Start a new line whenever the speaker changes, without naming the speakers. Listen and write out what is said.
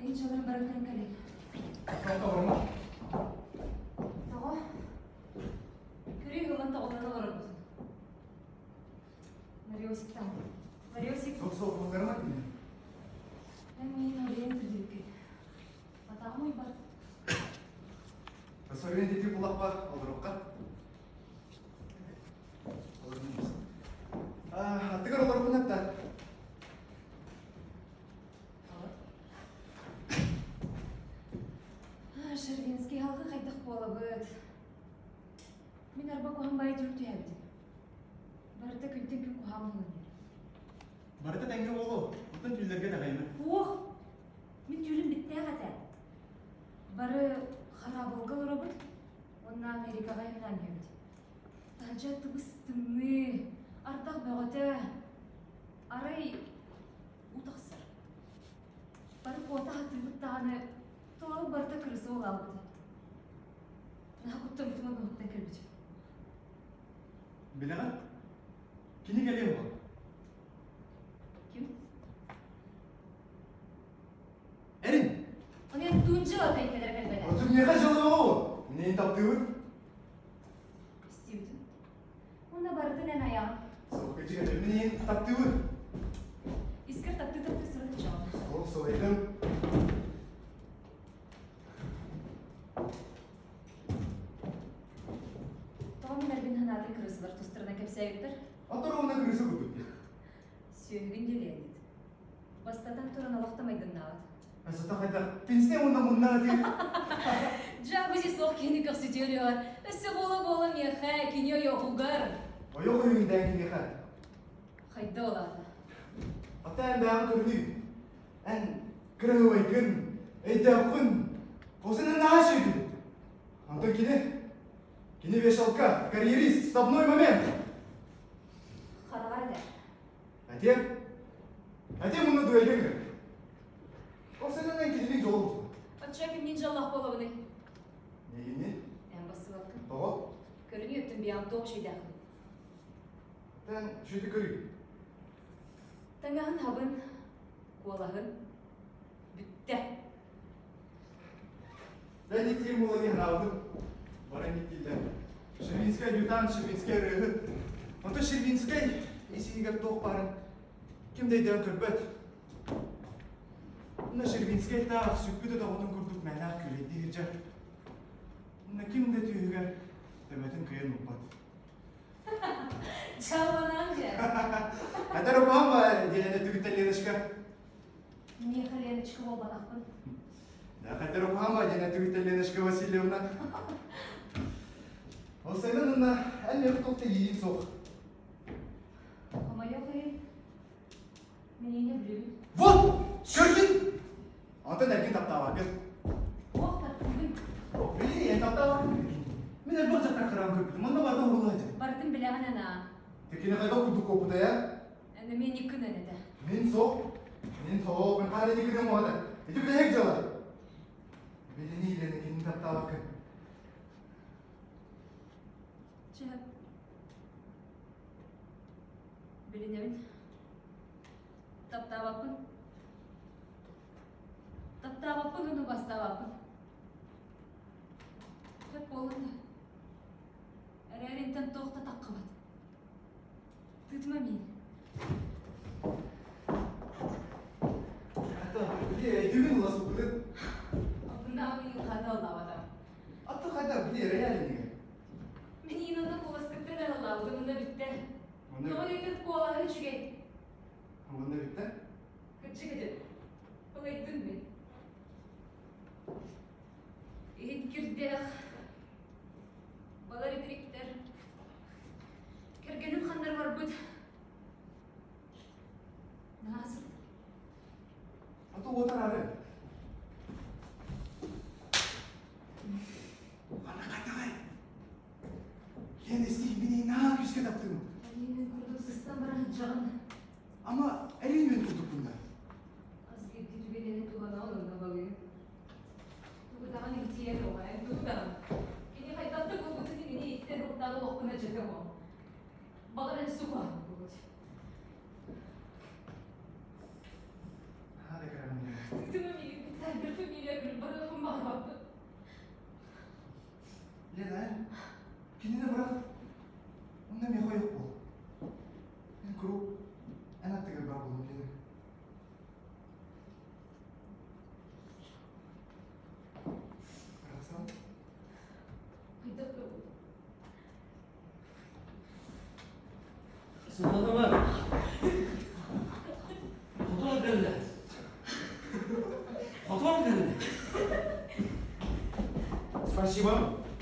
Эйин дьыаларын баран көрөн кэлин.
Тоҕо?
Тоҕо? Күрүү ылан тоҕолорон олорорбут. Мариосик там. Мариосик.
Суох суох булгарыма кини.
Эн миин орыйан түрдүбүккүн. Атаҕым уйбат.
Соруйан дити булахпа олоруохха. Аттыгар олорбун атта.
Шервинский халқы хайдах буолабыт? Мин арба куһан баайы түл түһэбитим. Барыта күнтэн күн куһаан буолан иһэр.
Барыта тэҥҥэ буолуо. Оттон түүллэргэ даҕайма.
Суох. Мин түүлүм биттээх этэ. Бары хараабылга олоробут уонна Америкаҕа айаннаан иһэбит. Таһырдьа тыбыс-тымныы, ардах бөҕөтө. Арай уу тахсар. Бары куота сатыыбыт даҕаны, тоҕо барыта кырыса буолаабыт. Наһаа куттаммытым уонна уһуктан кэлбитим.
Билэҕин? Кини кэлиэ буол.
Ким?
Эрин!
Онон туун дьыалатай кэлэр кэлбэтэ.
Отун миэхэ дьыала буолуо. Минин таптыыбыт.
Истибитим. Уонна барытын эн айаҕын.
Солкучук этим минин таптыыбыт.
Искэр таптыы-таптыы сырыт чаҕын.
Ол сылайдым.
Тоҕо мин эрбин санаатын кырыысылар тустарынан кэпсээбиттэр?
Оторугуна кырыысы курдук дии.
Сүөһүгүн дьэлээнит. Бастатан туран олох да майгыннаабат.
Асата хайдах пенсия уонна муннаа диир.
Дьаабызи суох киһини көхсүтүөр Өссө буола-буола миэхэ, кини ойоҕугар.
Ойох өйүндээн киниэхэ.
Хайда олаата?
Ата эн бэйэҕин көрүнүй. Эн кыраһыабайгын, өйдөөххүн, осынан наһаа үчүгүйгүн. Онтон кини, кини вешалка, карьерист, штабной момент.
Хараҕар этэр.
Этиэм, этиэм уонна дуэлгэ ыҥыр. Ол сэнэнэн кинини дьолу.
Оччо кимниин дьоллоох буолабыный?
Миигини?
Эн бассыбаккын.
Тоҕо?
Көрүҥү өттүн биэҕин туох үчүгэйдээхпин.
Тэн үчүгэйдик көрүй.
Таҥаһын хабын, куолаһын бүттэ.
Дэ никтиир буола дии санаабытым. Бары никтииллэр. Шервинскэй адъютант, Шервинскэй ырыаһыт. Онтон Шервинскэй ис-иһигэр туох баарын ким да өйдөөн көрбөт. Онно Шервинскэй таах сүппүт өтөҕүтүн курдук мээнээх күүлэйдии сылдьар. Онно ким да түөһүгэр төбөтүн кыйан укпат.
Чалланан дьэ.
Этэр укаам диэн өттүгүттэн Леночка.
Миэхэ Леночка буолбатахпын.
Этэр укаам диэн өттүгүттэн Леночка Васильевна. Ол сайын онно эн миэхэ туох да иириим суох.
Хомойуох иһин, Миниини билэбин.
Вот! Көрдүн! Онтон эргин таптаабаккын.
Туох таптыыбын?
Билии, эн таптаабаккын. Мин элбэх дьахтар хараҕын көрбүтүм, онно барыта уһулла сылдьар.
Барытын билэҕин эн аа.
Тикини хайдах курдук куоппута ээ?
Эн эмиэ никкын эн этэ.
Мин суох. Мин суох. Мин хаһан никкын оҥоһута. Ити бүтэһик дьыала. Билини илэни кинини таптаабаккын.
Чэ, Билинэбин. Таптаабаппын. Таптаабаппын уонна бастаабаппын. Сөп буоллун да. Эрээринтэн туох да таххыбат. Тыытыма миин.
Ата, били өйдүүгүн ыла сылдьыбытын.
Албыннаах миин ханна ыллаабата.
Ата хайда били реальныйга.
Мин Инаны куоласкыттан эрэ ыллаабытым уонна бүттэ. Тоҕо диэтэр куолаһа үчүгэй.
Уонна бүттэ?
Кырдьык этим. Ылайдым мин. Иһит кирдээх, балар итириктэр. Кэргэним ханнар барбыт. Наһаа сырдык.
А то уотар Аны хайдаҕай? Лена истиий мин наһаа күүскэ таптыым.
Эриин курдук сыстан баран сылдьаҕын.
Ама эриин үөн курдукпун да.
Хас биирдии түгэнини туһанаҕын онно балыы. Тугу даҕаны итиэ тоҕо, эн тугу даҕаны. Кини хайдах да буолбутун имини иттэн уктаан олохпун эдьэтэ оҕо. Баҕар эн сука буолбут.
Наһаа да кэрэҕин.
Тыытыма миигин кытта.
Лена, эн кинини бырах. Онно миэхэ ойох буол. Мин куруук эн аттыгар баар буолуом, Лена. Бырахсан.
Хайдах да
Сатаныма. Хотон кэллэ.